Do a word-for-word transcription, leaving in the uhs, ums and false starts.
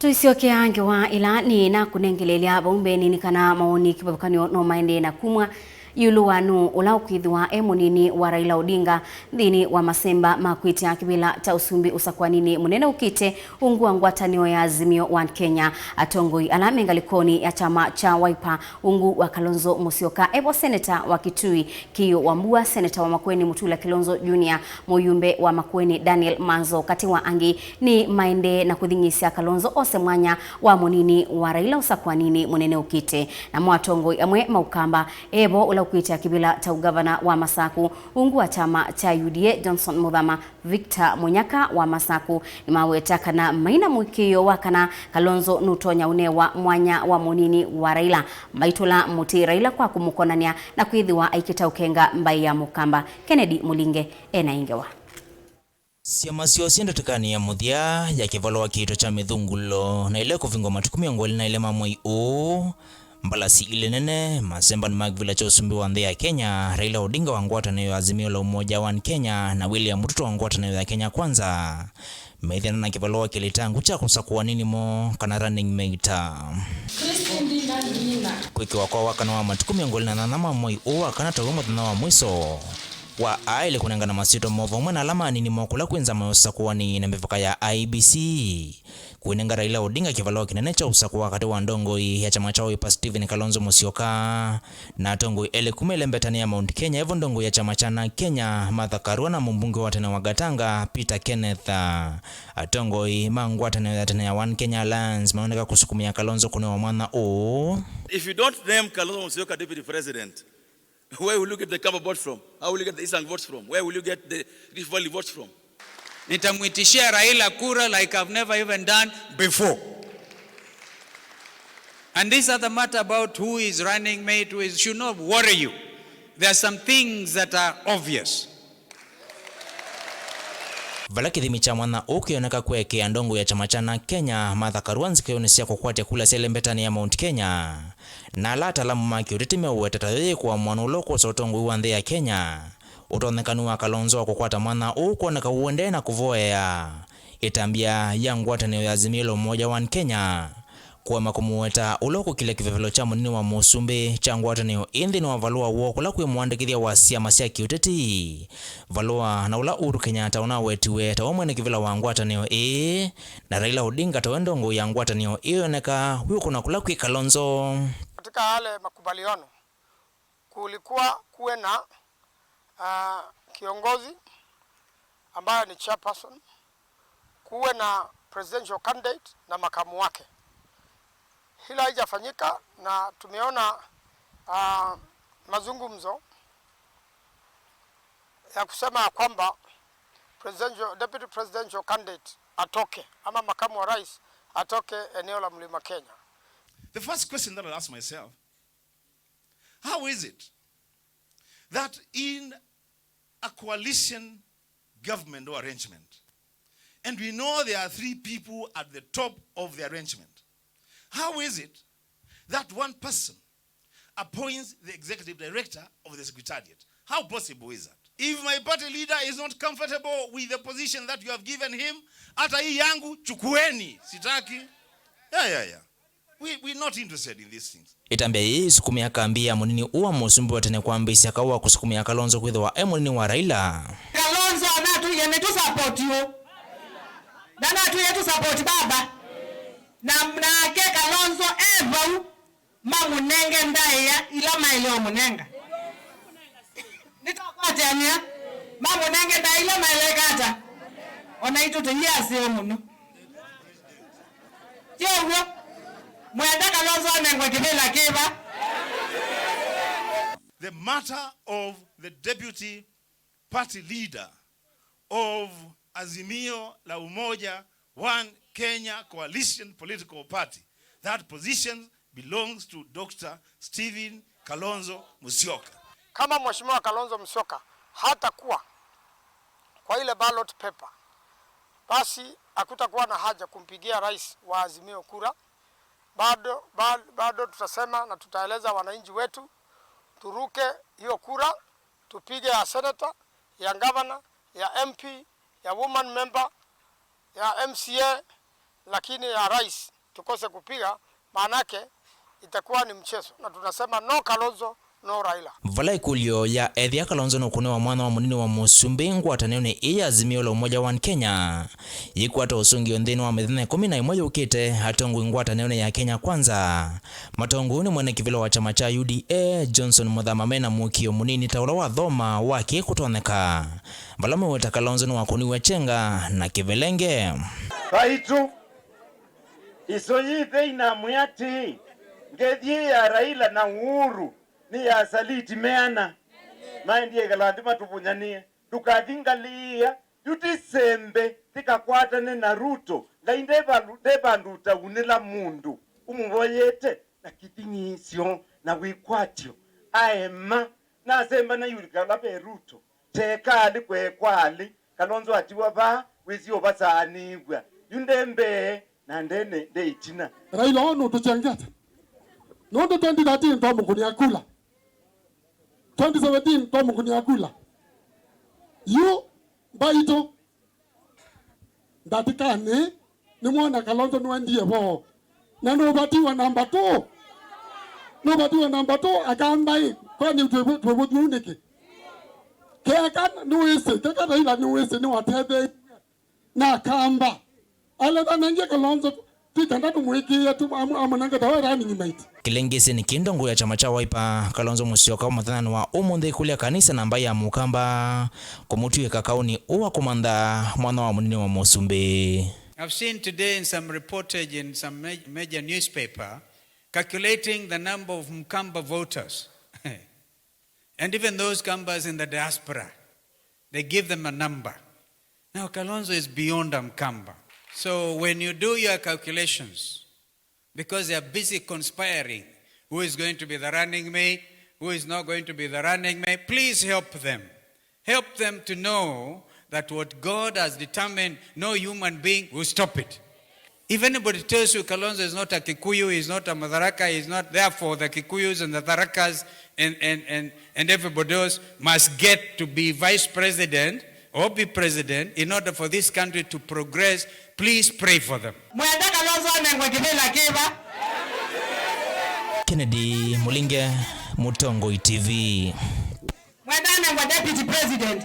Tũisyokea ngewa ĩla nĩnakũnengelelya vau mbeenĩ nĩ kana mawoni kĩvathũkany'o no maendee na kumw'a ĩũlũ wa nũũ ũla ũkwĩthĩwa e mũnini wa Raila Odinga nthĩnĩ wa masemba ma kwĩtya kĩvĩla kya ũsumbĩ ũsakũaninĩ mũnene ũkĩte ungu wa ngwatanĩo ya Azimio One Kenya. Atongoi ala me ngalĩkonĩ ya kyama kya Wiper ungu wa Kalonzo Musyoka, evo seneta wa Kitui Kĩyũ Wambua, seneta wa Makueni Mutula Kilonzo Junior, mũyumbe wa Makueni Daniel Manzo, katĩ wa angĩ, nĩ maendee na kũthing'ĩsya Kalonzo ose mwanya wa mũnini wa Raila ũsakũaninĩ mũnene ũkĩte. Namo atongoi amwe ma Ũkamba, evo ũla ũkwĩtya kĩvĩla kya ũngavana wa Masaku ungu wa kyama kya U D A, Johnson Muthama, Victor Munyaka wa Masaku, nĩmaweta kana maina mũĩkĩĩo wa kana Kalonzo nũtonya ũnewa mwanya wa mũnini wa Raila, maitũla mũtĩ Raila kwa kũmũkonany'a na kwĩthĩwa aikĩta ũkenga mbaĩ ya Mũkamba. Kennedy Mũlinge ena ĩ ngewa. Syama syoo syĩ ndatĩkanĩ ya mũthya ya kĩvalũa kĩito kya mĩthũngũlũlo na ĩla ĩkũvingwa matukũ mĩongo ĩlĩ na elĩ ma mwei ũũ. Mbalasi ilĩ nene, masemba nĩ ma kĩvĩla kya ũsumbĩ wa nthĩ ya Kenya, Raila Odinga wa ngwatanĩo ya Azimio la Umoja One Kenya na William Ruto wa ngwatanĩo ya Kenya Kwanza, meĩthĩana na kĩvalũa kĩlitangu kya kũsakũa nini moo kana running mate. Kwĩkĩwa kwa wakana wa matukũ mĩongo ĩlĩ na nyanya ma mwei ũũ wa kana taw'o mũthenya wa mwiso wa aĩle kũnengana masyĩtwa moo vamwe na ala manini moo kũla kwĩ nzama ya ũsakũani na mĩvaka ya I E B C. Kũinenga Raila Odinga kĩvalũa kĩnene kya ũsakũa katĩ wa ndongoi ya kyama kya Wiper Stephen Kalonzo Musyoka na atongoi elĩ kuma ĩlembetanĩ ya Mount Kenya, evo ndongoi ya kyama kya NARC Kenya Martha Karua na mũmbunge wa tene wa Gatanga Peter Kenneth. Atongoi ma ngwatanĩo ya tene ya One Kenya Alliance maoneka kũsukumĩa Kalonzo kũnewa mwanya ũũ. If you don't name Kalonzo Musyoka deputy president, where will you get the Kamba votes from? How will you get the Eastern votes from? Where will you get the Rift Valley votes from? Nitamwitishia Raila kura like I've never even done before. And this other matter about who is running mate, who is, should not worry you. There are some things that are obvious. Vala kĩthimi kya mwanya ũũ kĩoneka kũekea ndongoi ya kyama kya NARC Kenya Martha Karua nzikĩonĩ sya kũkwatya kula sya ĩlembetanĩ ya Mount Kenya, na ala ataalamu ma kĩũteti meũweta ta yo yĩkũamũa nũũ ũla ũkwosa ũtongoi wa nthĩ ya Kenya. Ũtonyekanu wa Kalonzo wa kũkwata mwanya ũũ kwoneka ũendee na kũvoea ĩtambya ya ngwatanĩo ya Azimio la Umoja One Kenya kũema kũmũweta ũla ũkũkilya kĩvevelo kya mũnini wa mũsumbĩ kya ngwatanĩo ĩĩ nthĩnĩ wa valũa woo kũla kwĩ mũandĩkĩthya wa syama sya kĩũteti. Valũa na ũla Uhuru Kenyatta ũnawetiwe ta we mwene kĩvĩla wa ngwatanĩo ĩĩ, na Raila Odinga ta we ndongoi ya ngwatanĩo ĩĩ wĩoneka wĩ ũkũna kũla kwĩ Kalonzo. Katika yale makubaliano, kulikuwa kuwe na, ah, kiongozi ambaye ni chairperson, kuwe na presidential candidate na makamu wake. Hilo haijafanyika na tumeona, ah, mazungumzo ya kusema ya kwamba presidential, deputy presidential candidate atoke ama makamu wa rais atoke eneo la Mlima Kenya. The first question that I'll ask myself, how is it that in a coalition government or arrangement, and we know there are three people at the top of the arrangement, how is it that one person appoints the executive director of the secretariat? How possible is that? If my party leader is not comfortable with the position that you have given him, hata hii yangu chukueni, sitaki. Yeah, yeah, yeah. We, we're not interested in these things. Ĩtambya yĩĩ ĩsukumĩa kambi ya mũnini ũũ wa mũsumbĩ wa tene kwambĩĩsya kaũ wa kũsukumĩa Kalonzo kwĩthĩwa e mũnini wa Raila. Kalonzo anatwĩe nĩtũsapoti ũ? Na anatwĩe tũsapoti baba. Na nake Kalonzo e vau, mamũnenge ndaĩa ila maĩle ũmũnenga. Nĩtwakwatĩanĩa, mamũnenge ndaĩa ila maĩle ĩka ata? O naitũ tũiasĩe mũno. Ti ũw'o? Mwenda Kalonzo anengwe kĩvĩla kĩva? The matter of the deputy party leader of Azimio la Umoja One Kenya Coalition Political Party, that position belongs to Doctor Stephen Kalonzo Musyoka. Kama Mheshimiwa Kalonzo Musyoka hatakuwa kwa ile ballot paper, basi hakutakuwa na haja kumpigia rais wa Azimio kura. Bado, ba-, bado tutasema na tutaeleza wananchi wetu, turuke hiyo kura, tupige ya senator, ya governor, ya M P, ya woman member, ya M C A, lakini ya rais tukose kupiga, maanake itakuwa ni mchezo. Na tunasema no Kalonzo, no Raila. Vala ĩkũlyo ya ethĩa Kalonzo nũkũnĩwa mwana wa mũnini wa mũsumbĩ ngwatanĩonĩ ĩĩ ya Azimio la Umoja One Kenya yĩkwata ũsũngĩo nthĩnĩ wa mĩthenya ĩkũmi na ĩmwe yũkĩte, atongoi ngwatanĩonĩ ya Kenya Kwanza matongoi nĩ mwene kĩvĩla wa kyama kya U D A Johnson Mũthama mena mũĩkĩĩo mũnini ta ũla wathoma wa kĩĩ kũtonyeka, vala meweta Kalonzo nĩwakũniw'e kyenga na kĩvelenge. Vaitũ, ĩsoyĩthei namwĩa atĩĩ, ngethi ĩĩ ya Raila na Uhuru nĩ ya asaliti meana. Maendie ĩkala nthĩ matũvũnyanĩe. Ndũkathi ngalĩĩa, yu ti sembe tĩkakwatane na Ruto. Ngai nde valu-, nde vandũ ũtaunĩla mũndũ ũmũvoyete na kĩthing'ĩĩsyo na wĩkwatyo. Aema, nasemba na yu ĩkala ve Ruto. Tekalĩ kwekwalĩ, Kalonzo atiwa vaa, wĩsĩ ũvasaanĩĩw'a. Yu nde mbee, na ndene nde ĩtina. Raila oo nũtũkyangĩte. Nũndũ twenty thirteen twamũkũnĩa kula. Twenty seventeen twamũkũnĩa kula. Yu mbaitũ. Ndatĩkanĩ, nĩmwona Kalonzo nĩwendie vo. Na nũvatiwa namba two. Nũvatiwa namba two, akamba ĩ, kwani twĩvũ-, twĩvũthyũ nĩkĩ? Keka nĩwĩsĩ, keka Raila nĩwĩsĩ, nĩwatetheeie na akamba. Alethanangie Kalonzo, twĩkenda tũmwĩkĩĩe, tũ-, amũ-, amũnange ta we running mate. Kĩlĩngĩsĩ nĩ kĩndũ ngũ ya kyama kya Wiper, Kalonzo Musyoka, mũthenyanĩ wa ũmũnthĩ kũlya kanisa namba ya mũkamba kũmũtw'ĩka kaũni ũũ wa kũmantha mwana wa mũnini wa mũsumbĩ. I've seen today in some reportage in some ma-, major newspaper calculating the number of Mkamba voters. And even those Kambas in the diaspora, they give them a number. Now, Kalonzo is beyond a Mkamba. So when you do your calculations, because they are busy conspiring, who is going to be the running mate, who is not going to be the running mate, please help them. Help them to know that what God has determined, no human being will stop it. If anybody tells you Kalonzo is not a Kikuyu, is not a Mutharaka, is not, therefore the Kikuyus and the Tharakas and, and, and, and everybody else must get to be vice president or be president in order for this country to progress, please pray for them. Mwenda Kalonzo anengwe kĩvĩla kĩva? Kennedy Mulinge, Mũtongoi T V. Mwenda anengwe deputy president.